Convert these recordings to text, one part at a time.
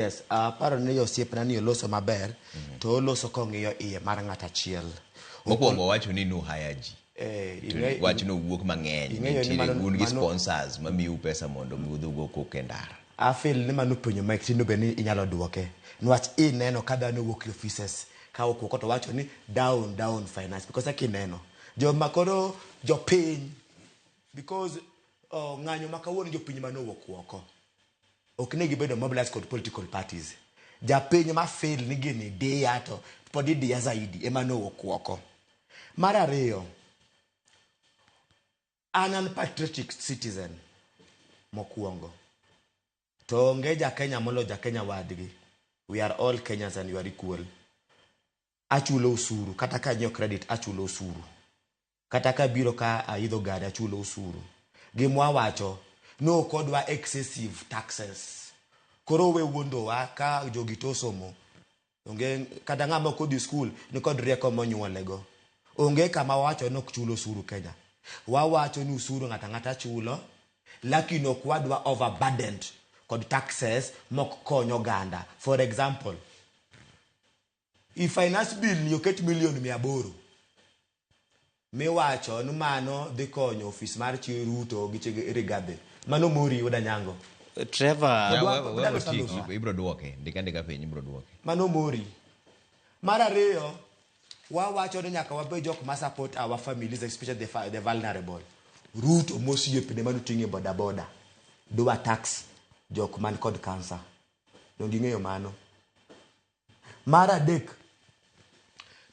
Yes, aparo ni osiepna ni oloso maber to oloso kong'iyo iye mar ng'at achiel. Mokwongo owacho ni nu hire ji. Eh, To wachno wuok mang'eny. ing'eyo ni Nitiere un gi sponsors mamiu pesa mondo muudhugo koko e ndara. Afil ni mano penjo ma tinde bed ni inyalo duoke. Niwach ineno ka dhano wuok e offices ka okuok to wacho ni down down finance because kaka ineno joma koro jopiny because ng'anyo ma kawuono jopiny mane owuok oko ok ne gibedo mobilized kod political parties. Japiny ma feel ni gini diya to pod idiya zaidi ema nowuok oko. Mar ariyo, an patriotic citizen mokwongo. To onge ja Kenya molo ja Kenya wadgi. We are all Kenyans and we are equal. Achulo usuru, kata ka anyiewo credit achulo usuru. Kata ka biro ka aidho gari achulo usuru. Gima wawacho, no ok odwa excessive taxes. Koro we wuondowa ka jogi to osomo. Onge kata ng'ama ok odhi skul nikod rieko monyuolego. Onge kama wawacho ni ok chul osuru Kenya. Wawacho ni usuru ng'ato ang'ata chulo, lakini ok wadwa overburdened kod taxes mok kony oganda. For example, i finance bill ni oket milion 800 miwacho ni mano dhi konyo ofis mar chi Ruto gi chi Rigathi. Mano mori wuod Anyango. Trevor, Ya, Odwa- we odwa oti, loso. ibro duoke. Ndika ndika piny ibro duoke. Mano mori. Mar ariyo, wawacho ni nyaka wabed jok ma support our families, especially the vulnerable. Ruto mosiepne manoting'e boda boda dwa tax jok man kod cancer. Donge ing'eyo mano? Mar adek,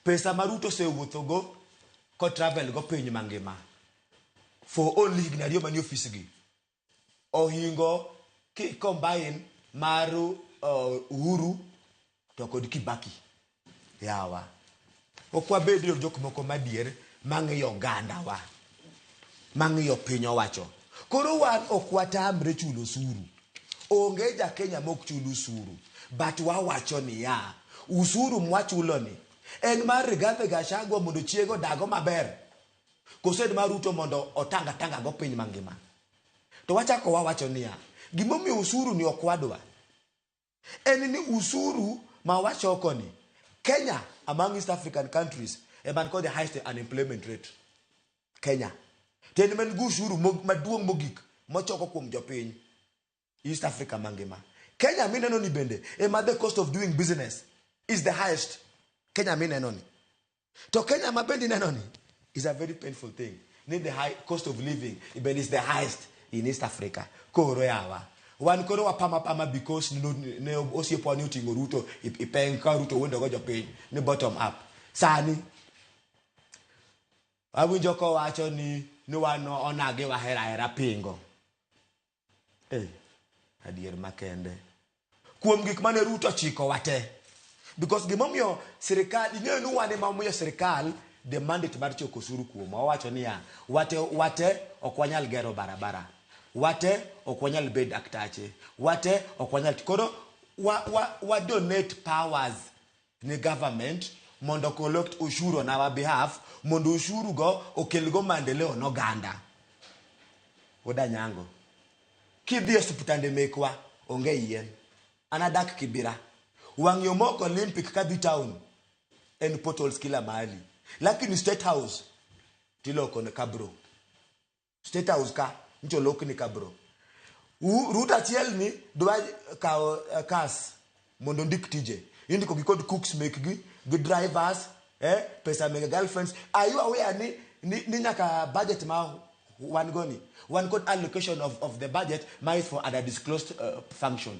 pesa ma Ruto osewuothogo ko travel go piny mangima for only higni 2 manie ofis gi ohingo ki combine mar Uhuru to kod Kibaki. Yawa. Ok wabed jok moko madier mang'iyo ogandawa, mang'iyo piny owacho. Koro wan ok watamre chulo osuru. Onge ja Kenya mok chul usuru. But wawacho niya, usuru mwachulo ni en mar Rigathi Gachagua mondo chiege odago maber, koso en mar Ruto mondo otanga tanga go piny mangima. To wachako wawacho niya, gimomiyo usuru ni ok wadwa en ni usuru ma wachoko ni Kenya among East African countries ema nikod the highest unemployment rate. Kenya. To en man gi usuru maduong' mogik mochoko kuom jopiny East Africa mangima. Kenya mineno ni bende ema the cost of doing business is the highest. Kenya mineno ni. To Kenya ma bende ineno ni is a very painful thing. Ni the high cost of living bende is the highest in East Africa. Koro yawa. Wan koro wapama pama because ne osiepwa ni oting'o Ruto ipeng ka Ruto wuondo go jopiny ni bottom up. Sani awinjo kowacho ni wan onagi wahero ahera pingo. Adier makende. Kuom gik mane Ruto ochiko wate. Because gimomiyo sirikal, ing'eyo ni wan ema omiyo sirikal the mandate mar choko osuru kuomwa. Wawacho niya, wate ok wanyal gero barabara. Wate ok wanyal bedo daktache. Wate ok wanyal, koro wa donate powers ni government mondo collect ushuru on our behalf, mondo ushuru go okel go maendeleo no oganda. Odanyango. Kidhi e osiptande mekwa, onge yien. An adak Kibira. Wang' yo mok Olympic kadhi town, en potholes kila mahali. Lakini State House, tiloko ne kabro. State House ka, ncho lok ni kabro. Ruto achiel ni dwa kawo kas mondo ndik tije. Indiko gi kod cooks mekgi, gi drivers, pesa mege girlfriends. Are you aware ni nyaka budget ma wan go ni? Wan kod allocation of the budget ma is for other disclosed function.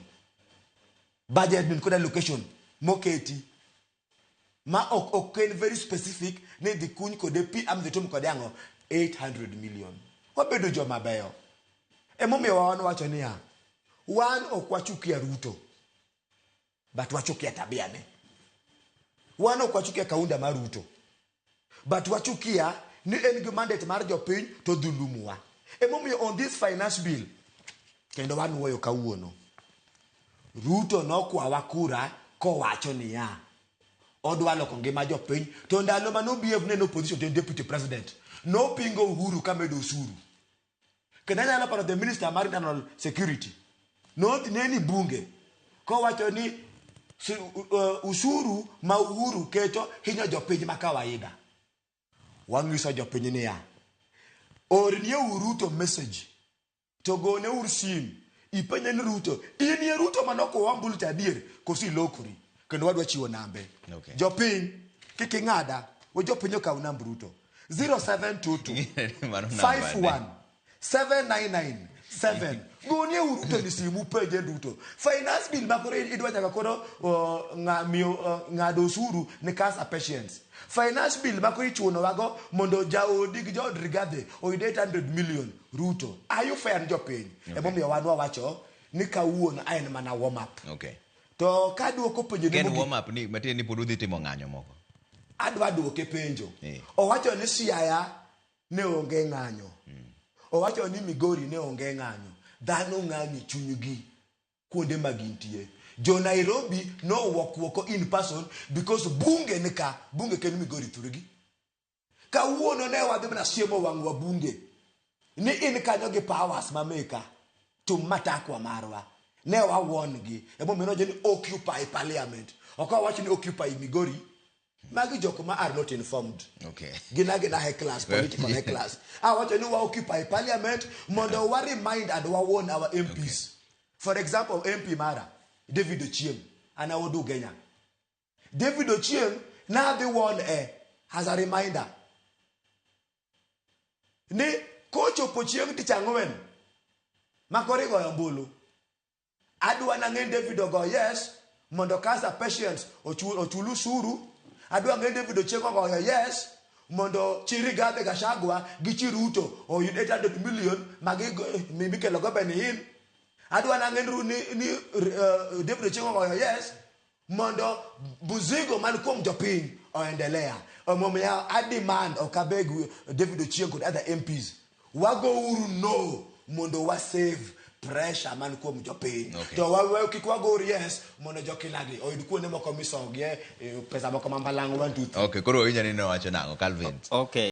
Budget ni kod allocation moketi ma ok en very specific ni dhi kuny kode pi am dhi tim kode ang'o 800 million. Wabedo joma beyo. Emomiyo wan wacho niya, wan ok wachukia Ruto, but wachukia tabia ne. Wan ok wachukia kaunda mar Ruto, but wachukia ni en gi mandate mar jopiny to dhulumuwa. Emomiyo on this finance bill, kendo wanuoyo kawuono, Ruto nokwawa kura kowacho niya, odwa loko ngima jopiny, to ndalo mane obehave ne en opposition to en deputy president, nopingo Uhuru kamedo osuru. Kendo anyalo paro the minister mar internal security, nodhi ne ni bunge, Kowacho ni ushuru ma Uhuru keto hinyo jopiny ma kawaida. Wang'iso jopiny niya, ornie Ruto message to gone uru sim ipenje ni Ruto in ye Ruto manokowa ombulu cha adier koso ilokori kendo wadwa chiwo nambe Okay. jopiny kik ing'ada we jopiny okaw namb Ruto 0722 Mano namba ne. 51 799 7 gonie uru Ruto ni simu penje duto finance bill ma koro idwa nyaka koro miyo ng'ado osuru ne cancer patients finance bill ma koro ichunowago mondo jaodi gi jaod Rigathi oyud 800 million Ruto are you fair ne jopiny emomiyo wan wawacho ni kawuono a en mana warm up Okay. to kaduoko penjo ni Ken mogik warm up ni matiende ni pod udhi timo ng'anyo moko. adwa duoke penjo Eh. owacho ni Siaya ne onge ng'anyo owacho ni Migori ne onge ng'anyo dhano ng'anyo e chunygi kuonde ma gintie jo Nairobi nowuok woko in person because bunge ni ka bunge ken Migori thurgi kawuono ne wadhi mana siemo wang' wabunge ni in kanyo gi powers ma meka tum matakwa marwa ne wawon gi emomiyo nowacho ni occupy parliament ok wawach ni occupy Migori magi jok ma are not informed Okay. gin agina hecklers political hecklers awacho ni wa occupy parliament mondo wa remind and wa warn our MPs for example MP mara David Ochieng an awuod Ugenya David Ochieng nadhi warn e as a reminder ni kochopo chieng' tich ang'wen ma koro igoyo ombulu adwa nang'e ni David ogo yes mondo cancer patients ochul, ochul usuru adwa ng'e ni David Ochieng ogoyo yes mondo chi Rigathi Gachagua gi chi Ruto oyud 800 million mikelo go Benny Hinn adwa nang'e ni, ni David Ochieng ogoyo yes mondo muzigo man kuom jopiny oendelea omomiyo a demand ok abeg David Ochieng kod other MPs wago uru no mondo wa save pressure man kuom jopiny Okay. to wawe kik wagor yes mondo jokilagi oyud kuonde moko misogie pesa moko mambalang' 1 2 3 Okay, koro winjo ni nowacho nang'o Calvin. Okay.